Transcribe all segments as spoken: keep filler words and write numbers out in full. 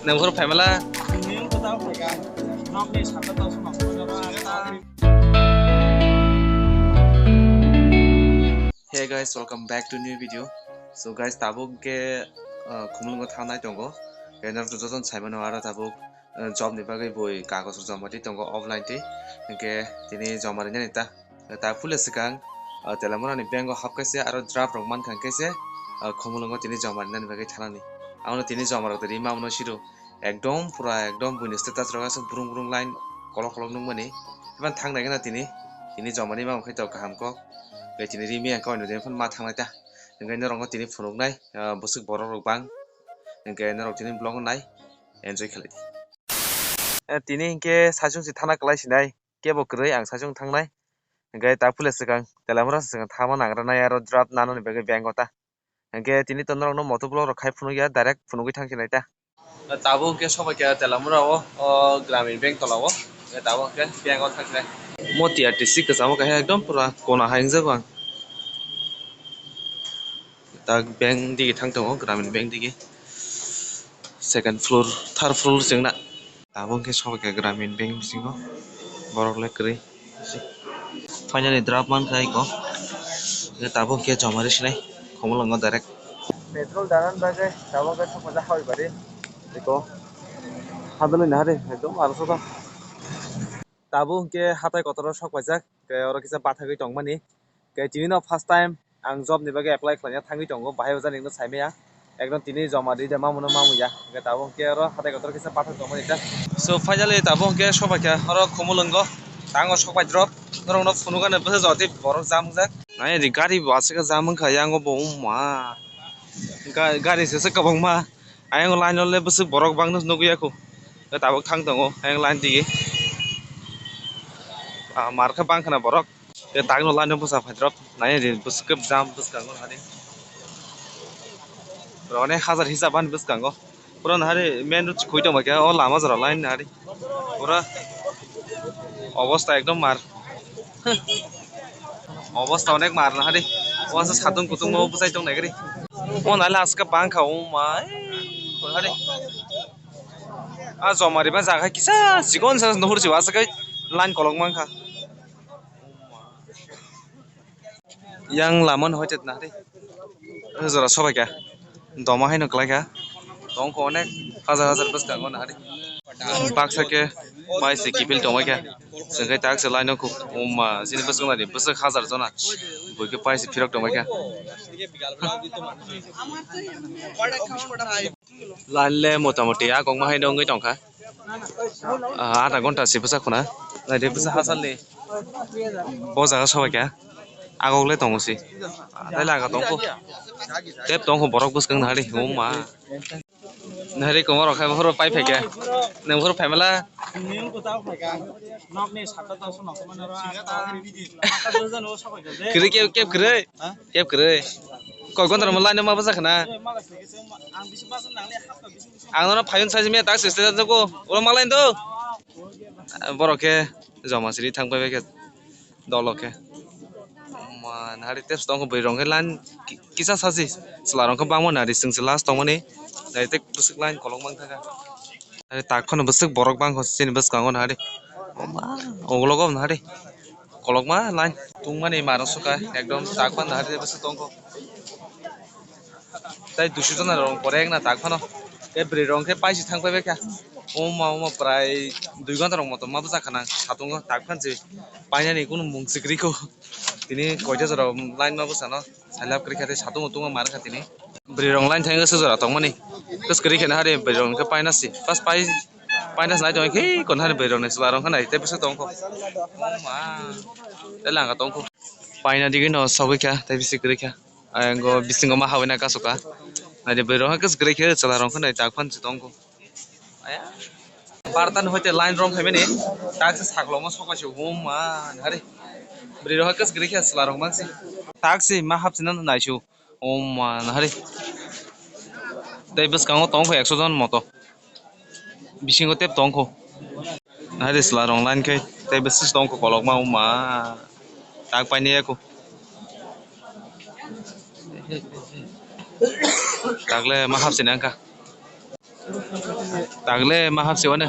Nang phuru phaimala. Hey guys, welcome back to new video. So guys, tabuk ke, uh, Khumulwngo thangnai tongo. Khe norok jotono saimano aro tabuk, uh, job ni bagwi bui kagoj rok joma di tongo offline twi. Hinkhe tini joma rinani ta. Ta puila swkang, ah, Telamura ni bank o hap kaise aro draft rok mankha kaise, ah, Khumulwngo tini joma rinani bagwi thanani. Abono tini joma rok tini mamano siro ekdom pura ekdom buini status rok aswk brung brung line kolok kolok nukmani. Haban thangnai gana tini, tini joma rimani khai tok kaham kok. Tei tini rimi ang koi nujai phano ma thangnai ta. Hinkhe norokno tini phunuknai, ah, bwswk borok rok bang. Hinkhe norok tini vlog nai enjoy khlai di. Eh, tini hinkhe saichung si thana kwlai sinai. Kebo kwrwi ang saichung thangnai. Hinkhe ta puila swkang Telamura swkang thangma nangra nai aro draft nanani bagwi bank o ta. Hinkhe tini to norokno moto vlog rok khai phunukya direct phunugwi thangsinai ta. Tabuk hinkhe sobaikha Telamura o, o Gramin Bank tola o. Hinkhe tabuk hinkhe bank o thangsinai. Moti R T C kwchamo kaisa ekdom pura kona hai wngjago ang. Tak bank digi thang tongo, Gramin Bank digi. Second floor, third floor chwngna. Tabuk hinkhe sobaikha Gramin Bank bisingo. Borok le kwrwi. Finally draft mankha eko. Hinkhe tabuk hinkhe joma ri sinai. Khumulwngo direct. Petrol danan bagwi tabuk hinkhe sokphaijak Habibari. Eko. Hadwlwi nahari, ekdom aro soto. Tabuk hinkhe hatai kotoro sokphaijak. Tei oro kisa bathagwi tongmani. Tei tini no first time ang job ni bagwi apply khlaina thangwi tongo, bahai o jani hinwi saimaya. Ekdom tini joma ri de mamano mamuya. Hingke tabuk hingke oro hatai kotor kisa pathak tongmani ta. So finally tabuk hingke sobaikha oro Khumulwngo. Tango sokbai drop. Norokno phunukgani bwsa jotwi borok jam wngjak. Nai di gari bo aswk jam wngkha yango bo wngma. Ga-, gari se se kwbangma. Ayang line o le bwswk borok bangno nugwi yakho. Tabuk thang tongo ayang line digi. Ah, mar khe bang khna borok. Tei tangno line o bwsa phaidrop nai di bwswk jam bwskango nahari. Roni hajar hisab ani bwskango. Pura nahari main road khoi tongma khe o lama jora line nahari. Pura obosta ekdom mar. Obosta onek mar nahari. O asa satung kutung no bwsai tong nai gari. O nai la aska bang kha o mai. Nahari. A joma riba jaga kisa chikon sa nuhur si asa kai line kolok mang kha. Yang lama no hoite na ri. Jora sobai kha. Doma hai no klai kha. Tong ko onek hajar hajar bwskango na ri. Baksa khe pai se kipil tongbai kha. Chwng khe tak se line no kuk. Uma, chini bwswk na ri, bwswk hajar jona. Bui khe pai se phirok tongbai kha. Line le motamoti a kok ma hai no wngwi tongkha. Ah, adha ghonta se bwsa khuna. Naidi bwsa hachal ni. Bo jaga sobai kha. Agok le tongo se. Tei laga tongkho. Tep tongkho borok bwskang nahari. Uma. Nahari kwma rok khai bokhoro pai phaikha. Nang bokhoro phaimala. Kwrwi kep, kep kwrwi. Kep kwrwi. Koi ghonta rok line ma bwsa khana. Ang nono phaiwng sai mia tak se stage o. Oro ma line do. Borok khe joma siri thang pai bai khe dolo khe. Ma nahari tei tongkho bwrwi rong khe line ki-, kisa sachi chwla rong khe bangma nahari chwng se last tongmani. Nai tei bwswk line kolok mang thangkha. Nahari tak phano bwswk borok bangkha chini bwskango nahari. Oma, ulogo nahari. Kolokma line tungmani marok sukha ekdom tak phano nahari tei bwswk tongkho. Tei duisu jona rong pore wngna tak phano. Tei bwrwi rong khe paisi thang pai bai kha. Oma, oma prai dui ghonta rok motom ma bwsa khana satungo tak phan se painani kunu mung se kwrwi kho. Tini koita jora line ma bwsano sailab kwrwi kha tei satungo tungma mar kha tini. Bwrwi rong line thang se jora tongmani. Kwswk kwrwi khe nahari bwrwi rong khe paina se. Pas pai, paina se nai tong khe kon hari bwrwi rong ni chwla rong khe nai tei bwswk tong kho. Oma. Tei langa tong kho. Paina digi no sogwi kha tei bisi kwrwi kha. Ayang go bisingo ma hawina kasu ka. Nai de bwrwi rong khe kwswk kwrwi khe chwla rong khe nai tak phan se tong kho. Aya. Bartan hoite line rong phaimani. Tak se saklo ma sokai se hum ma hari. Bwrwi rong khe kwswk kwrwi khe chwla rong man se. Tak se ma hap se nang nai su. Hum ma hari. Tei bwskango tong kho ekso jon moto. Bisingo tep tong kho. Nahari chwla rong line khai tei bwswk tong kho kolokma wngma tak painai ya kho. Takle ma hapsi nang kha. Tagle ma hapsi wane.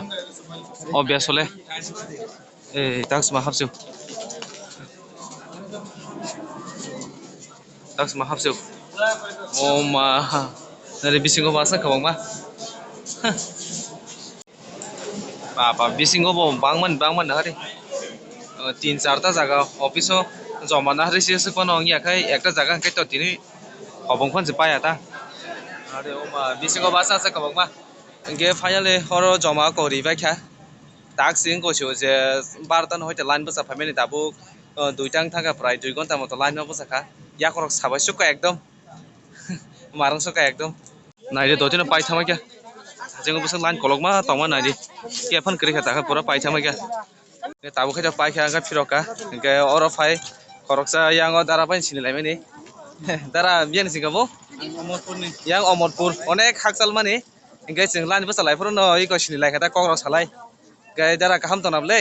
O biasole. Eh, tax ma hapsi. Tax ma hapsi. O ma. Nari bisingo basa kabang ma. Baba, bisingo bo bangman, bangman hari. O, tin charta jaga office o joma na hari se se kono wngya khai ekta jaga hwnkhe to tini obong phan se paya ta. Are o ma, bisingo basa se kabang ma. Hwnkhe finally oro joma kori bai kha. Tak sing koisu je barta no hoite line bwsa phaimani tabuk, o, duita wng thangkha prai dui ghonta moto line no bwsa kha. Yakorok sabai sukha ekdom. Marang sukha ekdom. Naidi dotino pai thangma khe. Jeng bwswk line kolokma tongma naidi. Khe phano kwrwi kha takha pura pai thangma khe. Tabuk khe pai kha hwnkhe phirok kha. Hwnkhe oro phai khoroksa yango dara bai sini laimani. Dara biyang singkha bo? Yang Omorpur. Onek hakchal mani. Hwnkhe chwng line bwsa lai phuru no iko sini lai kha ta kok rok salai. Hwnkhe dara kaham tongna bwle?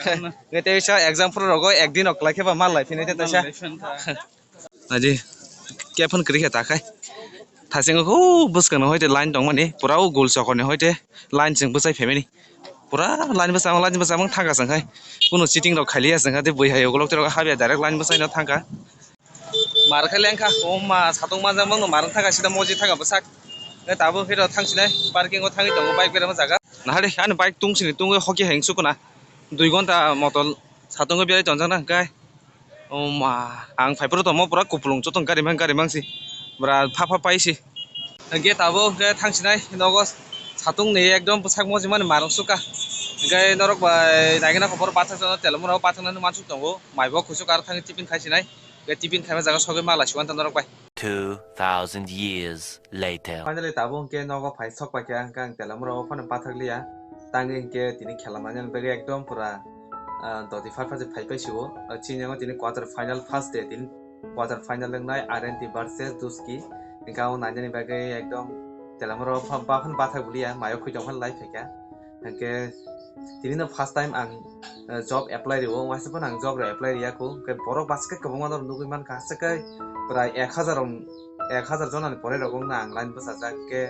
Hwnkhe teisa exam phuru rogo ekdin ok lai khe ba mal lai phini te teisa. Naidi, khe phano kwrwi khe ta khai. Thasingo khu bwskang no hoite line tongmani, pura o gul chokor ni hoite line chwng bwchai phaimani. Pura line bwchamo, line bwchamo thangkha chwng khai. Kunu cheating rok khailiya chwng khai, tei bui hai ukulok tei rok habya direct line bwchai no thangkha. Mar khe lengkha, o ma satung manjak mangno mar thangkha sida moji thangkha bwsak. Tei tabuk phiro thangsinai parking o thangwi tongo bike berama jaga. Nahari ani bike tungsini tungwi hoki hai sukuna. Dui ghonta moto satungo berai tonjakna hwnkhe. O ma, ang phai phuru tongmo pura kupulung chotong gari mang, gari mang si. Bwra pha pha pai si. Hwnkhe tabuk hwnkhe thangsinai nogo satung ni ekdom bwsak mojimani marung sukha. Hwnkhe norok bai naigwna khe borok bathajak no telomorok bathaknani mansuk tongo. Mai bo kuchuk aro thangwi tiffin khaisinai. Hwnkhe tiffin khaima jaga sogwi mala siwan ta norok bai. Two thousand years later. Finally tabuk hwnkhe nogo phai sok paikha, hwnkhe ang telomorok phano bathakliya. Tangwi hwnkhe tini khela manani bagwi ekdom pura ah, doti pharpar je phai paisio. Ah, chini yango tini quarter final first day, tini quarter final wngnai R N T versus Duski. Hwnkhe o nainani bagwi ekdom telamoro pha-, baphano bathak buliya, mayo khwi tongphano lai phaikha. Hwnkhe tini no first time ang, ah, job apply rio, waisa phano ang job rok apply riya kho. Hwnkhe borok bachkhe kwbangma no nugwi mankha, aswk khe prai ek hajar rok ek hajar jona ni pore rok wngna ang line bwchajak khe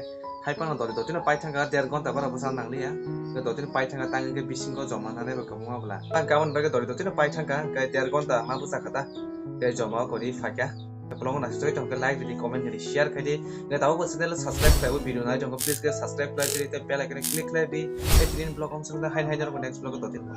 hai phano dori dotino pai thangkha der ghonta bara bwsa nang liya. Khe dotino pai thangkha tang khe bisingo joma nanai ba kwbangma bwla. Ang gabon bagwi dori dotino pai thangkha khe der ghonta ma bwsa kha ta. Khe joma kori phaikha. Khe bolong naisik tong khe like ridi, comment ridi, share khai di. Khe tabuk bo channel subscribe khlaiwi video nai tong khe please khe subscribe khlai di tei bell icon click khlai di. Khe tini vlog ang sung hai hai norok next vlog dotino.